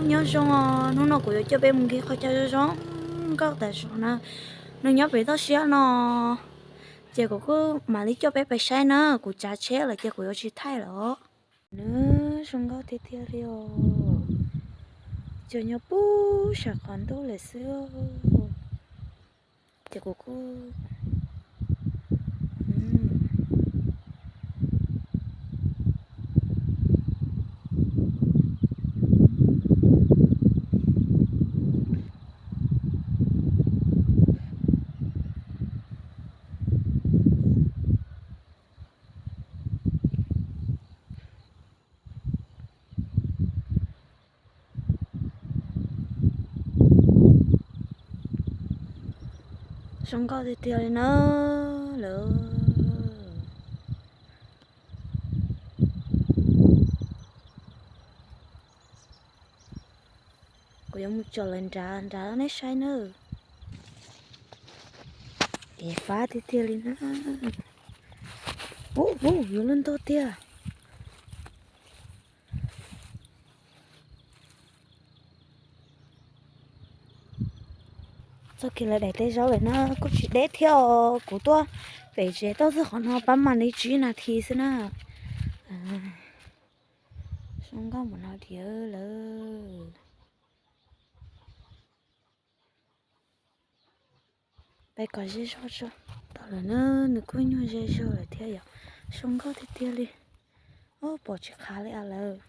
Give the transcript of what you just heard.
Nyob zoo os, hnub no kuv yuav coj peb mus nce qhov chaw zoo zoo nkauj tam sim no. Nws nyob pem toj siab no, ces kuv kuj mam li coj peb pais saib na, kuv tsav tsheb lawm ces kuv yuav tsis thaij lawm os. Nws zoo nkauj tiag tiag li os, cov nyob puag saum qhov ntuj lawm xwb. Ces kuv kuj Zoo nkauj tiag tiag li na lawm. Kuv yuav mus tsom lawv nrad nrad rau nej saib nawb. Fab tiag tiag li na. Ub, yuav luaj ntog tiag. Txoj kev lawv daim teb zaub lawm na kuj tsis deb thiab os. Kuv tuaj pem tsev tau txog qhov no pab mam li tsib nas this xwb na. Zoo nkauj mus no diam lawm. Peb kov zej zog tso. Tau lawm na, nws kuj nyuag ze zog lawm thiab yom. Zoo nkauj tiag tiag li. Ub, pom tsis qhav li as lawm.